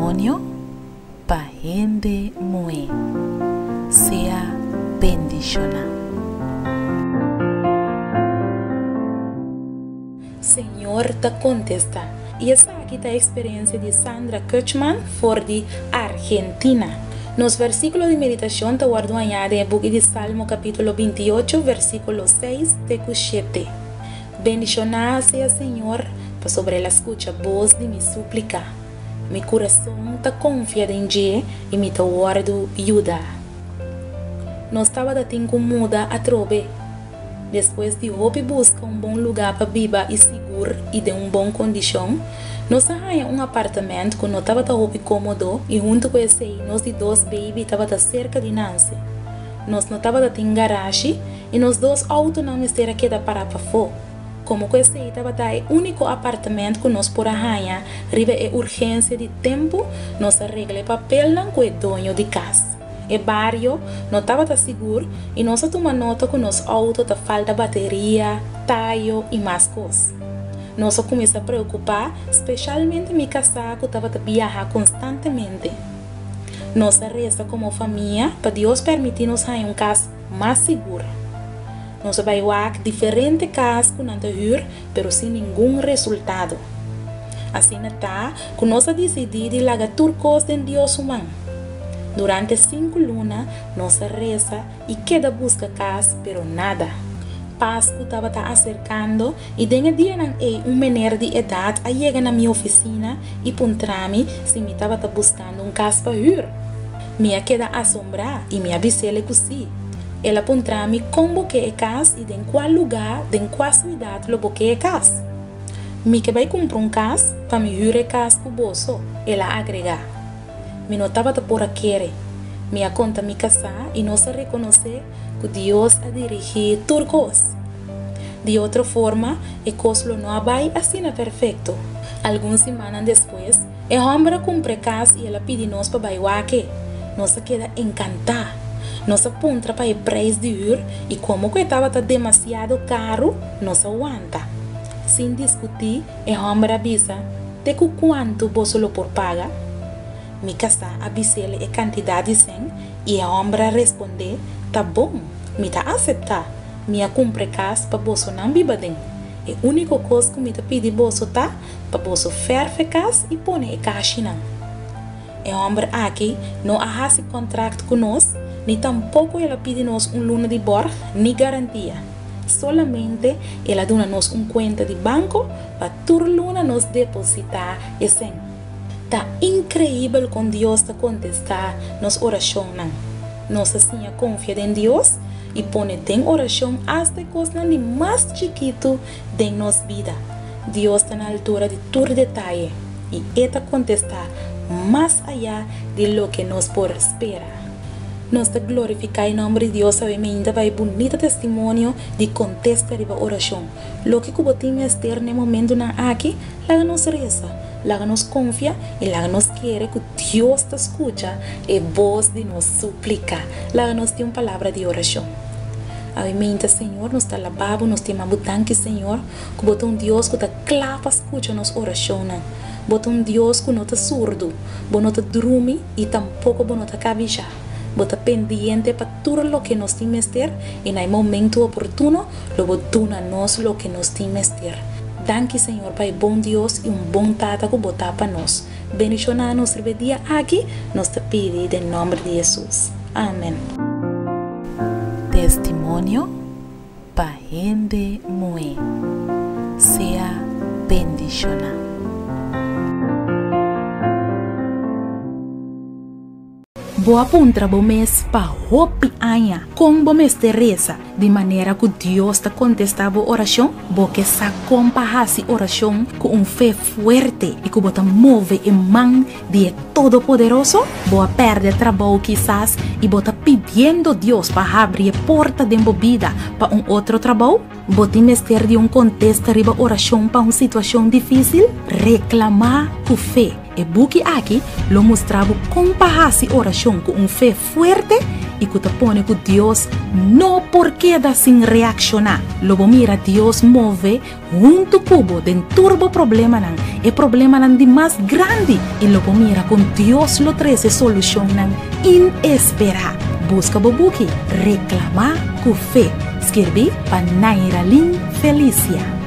Testimonio pa hende muhé. Sea bendishoná. Señor ta kontestá. I esaki ta e eksperensia di Sandra Kuchman for di Argentina. Nos versíkulo di meditashon ta wòrdu hañá den e buki di Salmo kapítulo 28 versíkulo 6 te ku 7. Bendishoná sea Señor, pasobra el a skucha bos di mi súplika. Mi kurason ta konfia den dje i mi ta wòrdu yudá. Nos tabata tin ku muda atrobe. Despues di hopi buska un bon lugá pa biba i sigur i den un bon kondishon, nos a haña un apartamènt ku no tabata hopi kómodo i huntu ku esei nos di dos beibi tabata serka di nanse. Nos no tabata tin garashi i nos dos outonan mester a keda pará pafó. Komo ku esei tabata e úniko apartamènt ku nos por a haña riba e urgensia di tempu, nos a regla e papelnan ku e doño di kas. E bario no tabata sigur i nos a tuma nota ku nos outo ta falta bateria, tayo i mas kos. Nos a kuminsá preokupá, speshalmente mi kasá ku tabata biaha konstantemente. Nos a resa komo famia pa Dios permití nos haña un kas mas sigur. Nos a bai wak diferente kas ku nan ta hür pero sin ningun resultado. Asina ta ku nos a disidí di laga tur kos den Dios su man. Durante sinku luna nos a resa i keda buska kas pero nada. Pasku tabata aserkando i den e dianan ei un mener di edat a yega na mi ofisina i puntra mi si mi tabata buskando un kas pa hür. Mi a keda asombrá i mi a bis'el ku sí. El a puntra mi kon bo ke e kas i den kua lugá den kua suidat lo bo ke e kas. Mi ke bai kumpra un kas pa mi hür e kas ku boso, el a agregá. Mi no tabata por a kere. Mi a konta mi kasá i nos a rekonosé ku Dios a dirigí tur kos. Di otro forma, e kos lo no a bai asina perfekto. Algun simannan despues, E hòmber a kumpra e kas i el a pidi nos pa bai wak e. Nos a keda enkantá. Nos a puntra pa e preis di hür i komo ku e tabata demasiado karu, nos a wanta. Sin diskutí, e hòmber a bisa, Te ku kuantu boso lo por paga? Mi kasá a bis'el e kantidat di sèn i e hòmber a respondé, Ta bon, mi ta aseptá. Mi a kumpra e kas pa bosonan biba den. E úniko kos ku mi ta pidi boso ta pa boso fèrf e kas i pone e kashinan. E hòmber aki no a hasi kòntrakt ku nos, ni tampoko el a pidi nos un luna di bòrg ni garantia. Solamente el a duna nos un kuenta di banko pa tur luna nos depositá e sèn. Ta inkreibel kon Dios ta kontestá nos orashonnan. Nos a siña konfia den Dios i pone den orashon asta e kosnan di mas chikitu den nos bida. Dios ta na altura di tur detaye i e ta kontestá mas ayá di loke nos por spera. Nos ta glorifiká e nòmber di Dios awe meinta pa e bunita testimonio di kontesta riba orashon. Loke ku bo tin mester na e momentunan aki, laga nos resa, laga nos konfia i laga nos kere ku Dios ta skucha e bos di nos suplika. Laga nos tin un palabra di orashon. Awe meinta, Señor, nos ta alabá bo, nos ta yama bo danki, Señor. Ku bo ta un Dios ku ta kla pa skucha nos orashonnan. Bo ta un Dios ku no ta surdu, bo no ta drumi i tampoko bo no ta kabishá. Bo ta pendiente pa tur loke nos tin mester i na e momentu oportuno lo bo duna nos loke nos tin mester. Danki Señor pa e bon Dios i un bon Tata ku bo ta pa nos. Bendishoná nos riba e dia aki, nos ta pidi den nòmber di Hesus. Amen. Testimonio pa hende muhé. Sea bendishoná. Bo a puntra bo mes pa hopi aña kon bo mester resa di manera ku Dios ta kontestá bo orashon? Bo ke sa kon pa hasi orashon ku un fe fuerte i ku bo ta move e man di e Todopoderoso? Bo a pèrdè trabou kisas i bo ta pidiendo Dios pa habri e porta den bo bida pa un otro trabou? Bo tin mester di un kontesta riba orashon pa un situashon difísil? Reklamá ku fe! E buki aki lo mustra bo kon pa hasi orashon ku un fe fuerte i ku ta pone ku Dios no por keda sin reakshoná. Lo bo mira Dios move huntu ku bo den tur bo problemanan. e problemanan di mas grandi i lo bo mira kon Dios lo trese solushonnan inesperá. Buska bo buki Reklamá ku Fe, skirbí pa Nairalyn Felicia.